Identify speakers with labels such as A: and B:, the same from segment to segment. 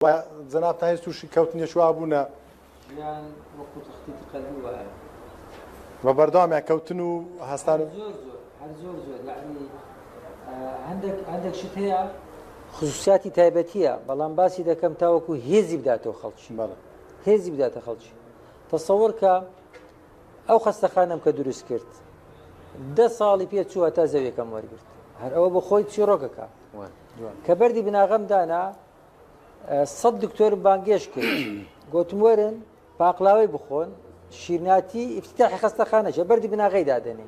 A: جەنابتان هیچ تووشی کەوتنێکی وا بوونە؟
B: ژیان وەکو تەختیتی قەلبی وایە.
A: بە بەردەوام یان کەوتن و هەستان
B: و. زۆر زۆر هەر زۆر زۆر یەعنی هەندێک هەندێک شت هەیە خصوصیاتی تایبەتیە بەڵام باسی دەکەم تاوەکو هێزی بداتەوە خەڵکی
A: بەڵێ
B: هێزی بداتە خەڵکی تەسەوڕ کە ئەو خەستەخانەم کە دروست کرد دە ساڵی پێ چووە تا زەویەکەم وەرگرت هەر ئەوە بۆ خۆی چیڕۆکەکە کە بەردی بناغەم دانا سەد دکتۆرم بانگێش کرد گوتم وەرن پاقلاوەی بخۆن شیرناتی ئیفتتاحی خەستەخانەشە بەردی بناغەی دادەنێ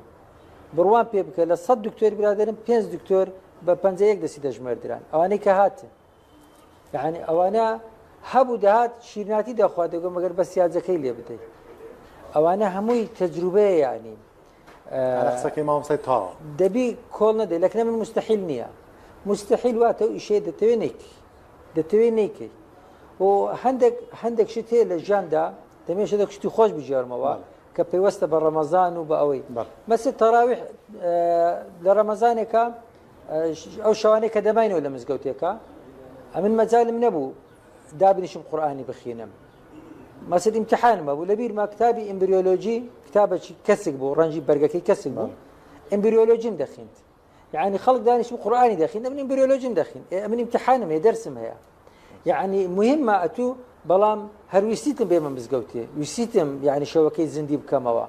B: بڕوان پێ بکە لە سەد دکتۆر برادرم پێنج دکتۆر بە پەنجە یەک دەستی دەژمێردران ئەوانەی کە هاتن یعنی ئەوانە هەبوو دەهات شیرناتی دەخوا دەگۆ مەگەر بە سیاجەکەی لێ بدەیت ئەوانە هەمووی تەجروبەیە یعنی
A: قسەکەی مامۆستای تەواوە.
B: دەبی کۆڵ نەدەی لەکنە من مستحیل نییە مستحیل واتە ئەو ئیشەیە دەتەوێ نەیکەی دەتەوێ نەیکەی و هەندێک هەندێک شت هەیە لە ژیاندا دەمێ شتێک شتی خۆش بگێڕمەوە کە پەیوەستە بە ڕەمەزان و بە ئەوەی مەسە تەراویح لە ڕەمەزانێکە ئەو شەوانەی کە دەماینەوە لە مزگەوتێکە ئەمن مەجالم نەبوو دابنیشم قورئانی بخینم مەسد ئیمتحانم هەبوو لە بیرمە کتابی ئیمبریۆلۆجی کتابێکی کەسک بوو ڕەنگی بەرگەکەی کەسک بوو ئیمبریۆلۆجیم دەخیند یعنی خەڵک دانیشم قورئانی دەخیند من ئیمبریۆلۆجیم دەخین من ئیمتحانم هەیە دەرسم هەیە یعنی مهمە ئەتوو بەڵام هەر ویستیتم بێمە مزگەوتێ ویستیتم یعنی شەوەکەی زیندی بکەمەوە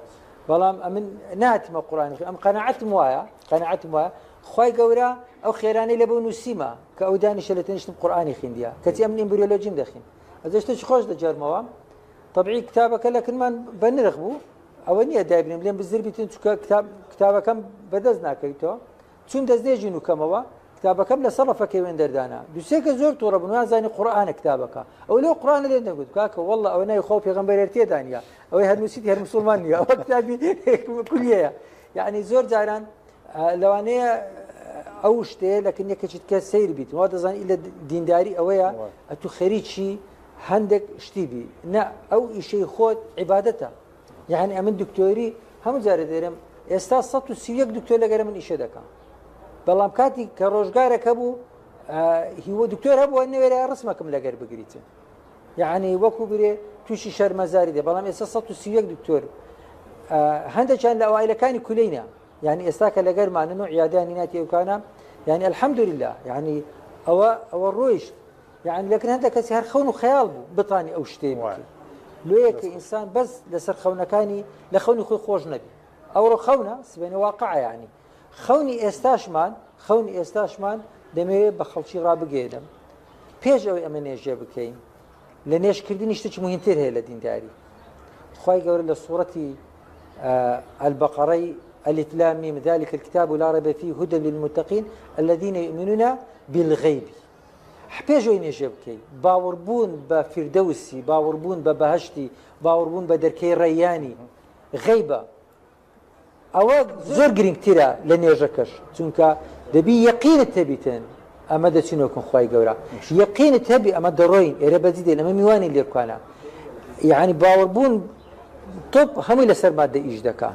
B: بەڵام ئەمن ناتمە قورئانی ئەم قەناعەتم وایە قەناعەتم وایە خوای گەورە ئەو خێرانەی لە بۆ نووسیمە کە ئەو دانیشە لە تەنیشتم قورئانی خیندیە کەچی ئەمن ئیمبریۆلۆجیم دەخین ئەجە شتێکی خۆش دەجارمەوە طبعی کتابەکە لە کنمان بە نرخ بوو ئەوە نییە دایبنم لێم بزر بیتن چکە کتاب کتابەکەم بەدەست ناکەویتەوە چون دەستنێژی نوکەمەوە کتابەکەم لەسەر ڕەفەکەی وێن دەردانا دوسێکە زۆر تووڕە بوون وازانی قورئانە کتابەکە ئەو لەو قورئانە لێ دەگوت کاکە والله ئەوە ناوی خوا و پێغەمبەر هەر تێدا نییە ئەوەی هەر نووسیت هەر مسوڵمان نییە ئەوە کتابی کولیەیە یعنی زۆر جاران لەوانەیە ئەو شتەیە لە کن یەکێکیت کە سەیر بیت وا دەزانی لە دینداری ئەوەیە ئەتو خەریکی هەندێک شتی بی نە ئەو ئیشەی خۆت عیبادەتە یعنی ئەمن دکتۆری هەموو جارێ دەرم ئێستا 131 دکتۆر لەگەرە من ئیشە دەکەم بەڵام کاتی کە ڕۆژگارێک هەبوو هیوە دکتۆر هەبووە نەوێرە ڕسمەکەم لەگەر بگریتن یعنی وەکو برێ تووشی شەرمەزاری دێ بەڵام ئێستا 131 دکتۆر هەندێکیان لە ئەوایلەکانی کولینە یعنی ئێستا کە لەگەرمانن و عیادانی ناتی ئەوکانە یعنی الحەمدلله یعنی ئەوە ئەوە ڕۆیشت یعنی لەکن هەندێک کەسی هەر خەون و خەیاڵ بوو بتانی ئەو شتەی بکەی لۆیە کە ئینسان بەس لەسەر خەونەکانی لە خەونی خۆی خۆش نەبی ئەوڕۆ خەونە سبێنێ واقعە یعنی خەونی ئێستاشمان خەونی ئێستاشمان دەمەوێت بە خەڵکی ڕابگەێنم پێش ئەوەی ئەمە نێژێ بکەین لە نێژکردنی شتێکی مهمتر هەیە لە دینداری خی گەورە لە سوورەتی البقرەی الف لام ميم ذلك الكتاب لا ريب فيه هدى للمتقين الذين يؤمنون بالغيب پێش ئەوەی نێژێ بکەی باوەڕبوون بە فیردەوسی باوەڕبوون بە بەهەشتی باوەڕبوون بە دەرکەی ڕەیانی غەیبە ئەوە زۆر گرنگترە لە نێژەکەش چونکە دەبی یەقینت هەبیتن ئەمە دەچینەوە کن خوای گەورە یەقینت هەبی ئەمە دەڕۆین ئێرە بەجی دێن ئەمە میوانی لێرکانە یعنی باوەڕبوون تۆپ هەمووی لەسەر مادە ئیش دەکا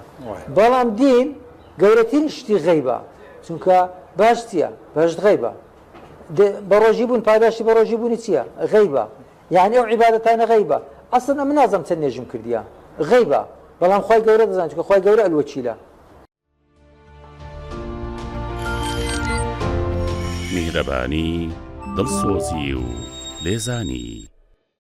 B: بەڵام دین گەورەترین شتی غەیبە چونکە باش چییە بەهشت غەیبە بە ڕۆژی بوون پاداشتی بە ڕۆژی بوونی چییە غەیبە یعنی ئەو عیبادەتانە غەیبە ئەسڵەن ئەمن نازانم چەند نوێژم کردیە غەیبە بەڵام خوای گەورە دەزانێت چونکە خوای گەورە الوەکیلە.
C: میهرەبانی، دڵسۆزی و لێزانی.